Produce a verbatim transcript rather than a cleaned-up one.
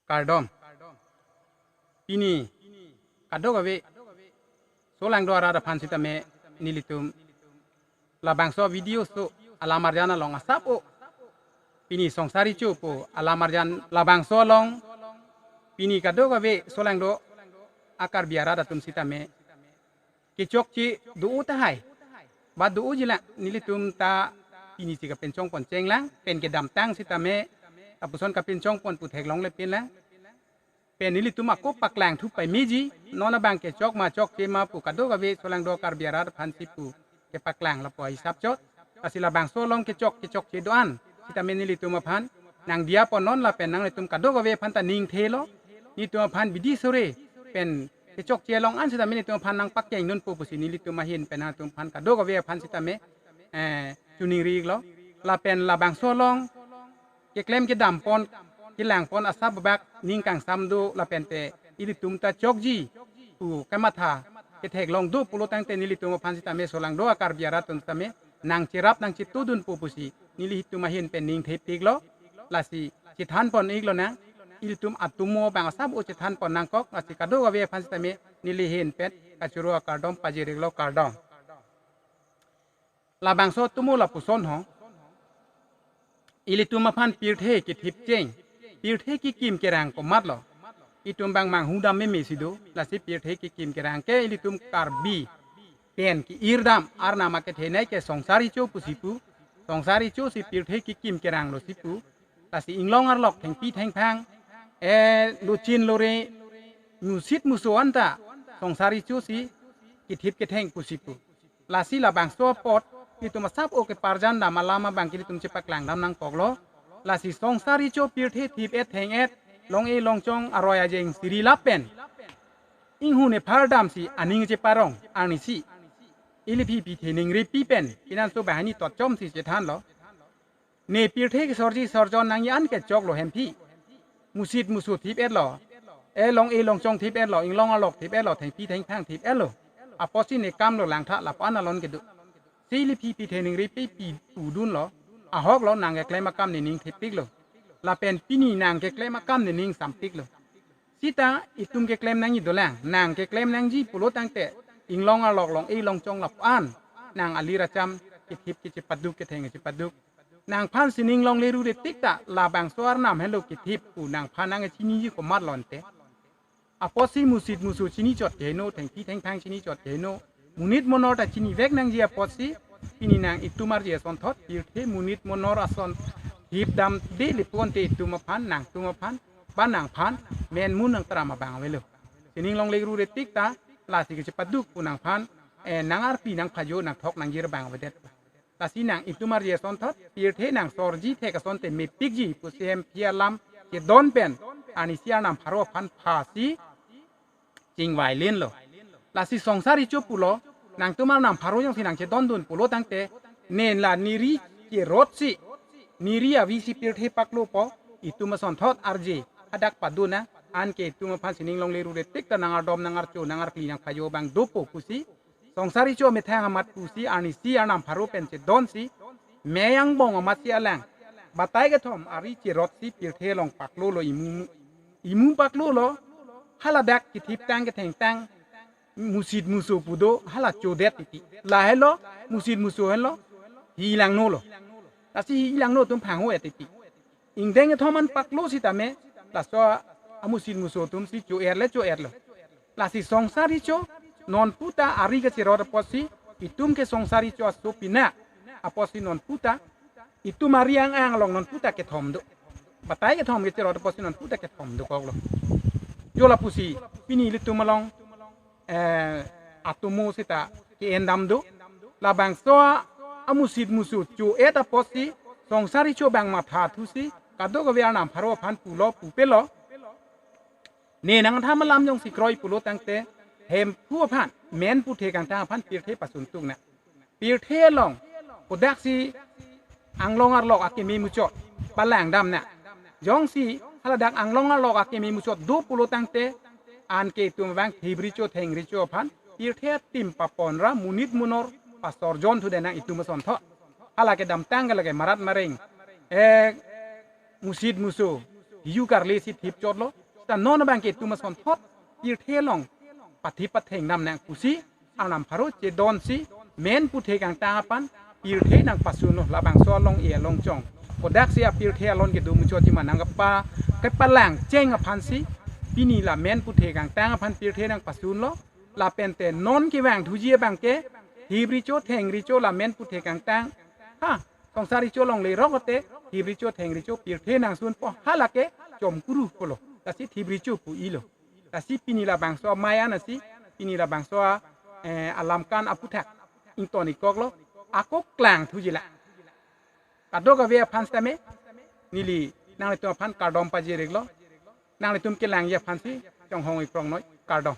Kardom. Pini kadokave solangdo arat aphan sitame nelitum labangso video so alam arjan along asap o. Pini Songsar Recho pu alam arjan labangso along pini kadokave solangdo a-Karbi arat atum sitame kechokche do-o tahai. Ba do-o jilang, nelitum ta pini si kapinchongpon chenglang, pen kedamtang sitame lapuson kapinchongpon pu theklongle pinlang. Pen nelitum ako paklang thu pai meji, non abang kechok ma chokche ma pu kadokave solangdo Karbi arat aphan si pu kepaklang lapu ahisap chot. Lasi labangso along kechok kechokche do-an sitame nelitum aphan nangdiya pon non lapen nanglitum kadokave aphan ta ningthelo. Nelitum aphan bidi sore pen kechokche along an sitame nelitum aphan nangpakeng dunpo pusi nelitum ahin pen nangtum aphan kadokave aphan sitame, eh, choningri-iklo. Lapen labangso along keklem kedampon kelangpon asap bak ning kangsam do lapen te ilitum ta chokji pu kamatha ketheklong do pulo tangte nelitum aphan sitame solangdo a-Karbi arat atum sitame nangcherap nangchetudun po pusi nelitum ahin pen ningthepiklo. Lasi chethanpon-iklo nang, ilitum atomo abang asap o chethanpon nangkok, lasi kadokave aphan sitame neli ahin pen kachoro akardom pajir-iklo, kardom. Labangso atomo lapuson ho. Ilitum aphan pirthe kethipcheng, pirthe kekim kerang komatlo. Itum abang manghu dam meme si do, lasi pirthe kekim kerang ke ilitum Karbi pen ke-irdam arnam akethenei ke Songsar Recho pusi pu, Songsar Recho si pirthe kekim keranglo si pu, lasi inglong arlok thengpi thengphang, eh, lochin lore, musit muso anta Songsar Recho si kethip ketheng pusi pu. Lasi labangso apot itum asap o keparjan dam alam abang ke itum chepaklang dam nangkoklo. Lasi Songsar Recho pirthe thip-et theng-et, long-e longchong aroi ajeng siri lapen inghun ephar damsi aning cheparong arnisi iliphi pithe ningripi pen pinanso bahani totchom si chethanlo. Ne pirthe kesorji sorjon nangji an kechoklo hemphi. Musit muso thip-etlo. E long-e longchong thip-etlo, inglong arlok thip-etlo, thengpi thengphang thip-etlo. Apotsi ne kamlo langtha lapu-an alon kedo. Si iliphi pithe ningripi pi pudunlo. Ahoklo nang keklem akam ne ningthepiklo. Lapen pini nang keklem akam ne ningsampiklo. Sita itum keklem nangji dolang, nang keklem nangji pulo tangte inglong arlok long-e longchong lapu-an nang alir acham kethip kechepaduk ketheng kechepaduk. Nangphan sining longle rure tik ta labangso arnam helo kethip pu nangphan nangchiniji komatlo ante. Apotsi musit muso chini chot keheno, thengpi thengphang chini chot keheno, monit monor ta chinivek nangji apotsi, pini nang itum arje asonthot pirthe monit monor ason thip damde lapu ante itum aphan, nangtum aphan, ba nangphan men mun nangtram abang avelo. Sining longle rure tik ta lasi kechepaduk pu nangphan, eh, nang arpi nang phajo nangthok nangjir abang avedet. Lasi nang itum arje asonthot pirthe nangsorji thek asonte mepikji pusi hemphi alam kedon pen arnisi arnam pharo aphan phasi chingvailinlo. Lasi Songsar Recho pulo, nangtum arnam pharo jongsi nangchedondun pulo tangte, ne la neri cherotsi, neri avisi pirthe paklopo, itum asonthot arje hadak padun nang, anke itum aphan sining longle rure tik ta nang ardom nang archo nang arkli nang phajo abang dopo pusi, Songsar Recho amethang amat pusi arnisi arnam pharo pen chedonsi, mei angbong amatsi alang batai kethom ari cherotsi pirthe along paklolo, imu, imu paklolo, haladak kethiptang kethengtang musit muso pu do hala chodet titi. Lahelo musit muso henlo, hi langnolo. Lasi hi langno atum phangho-et titi. Ingdeng kethom an paklo sitame, laso amusit muso atumsi cho-erle cho-erlo. Lasi Songsar Recho non puta ari kacherot apotsi, itum ke Songsar Recho aso pina apotsi non puta itum ari ang-ang along non puta kethom do. Batai kethom kacherot apotsi non puta kethom dokoklo. Jo lapusi pini ilitum along, eh, atomo sita ke-endam do. Labangso amusit muso cho-et apotsi Songsar Recho abang mathathusi kadokave arnam pharo aphan pulo pupelo. Ne nangthan alam jongsi kroi pulo tangte Hemphu aphan men puthe kangthang aphan pirthe pasuntuk nang. Pirthe along kodaksi anglong arlok akeme muchot palang dam nang. Jongsi haladak anglong arlok akeme muchot do pulo tangte anke itum abang thip recho theng recho aphan pirthe atim paponra monit monor pasorjon thudet nang itum asonthot. Hala kedamtang ke lake marat mareng, eh, musit muso, Hiju karle si thip chotlo. Ta non abang ke itum asonthot pirthe along pathi patheng nam nang pusi, Arnam pharo chedon si, men puthe kangtang aphan pirthe nangpasunlo, labangso along e along chong. Kodak si apirthe alon kedo muchot ji ma nang kapa, kepalang cheng aphan si, pini la men puthe kangtang aphan pirthe nangpasunlo, lapen te non kevang thuji abang ke, thip recho theng recho la men puthe kangtang. Ha, songsar recho longle rok te, thip recho theng recho pirthe nangsunpo, hala ke chomkuru pulo. Lasi thip recho pu-ilo. Lasi pini labangso amei an asi, pini labangso a, eh, alam kan aputhak ington-ik koklo, ako klang thuji la. Kadokave aphan sitame, neli nanglitum aphan kardom pajir-iklo, nanglitum kelangji aphan si chonghong-ik prong noi, kardom.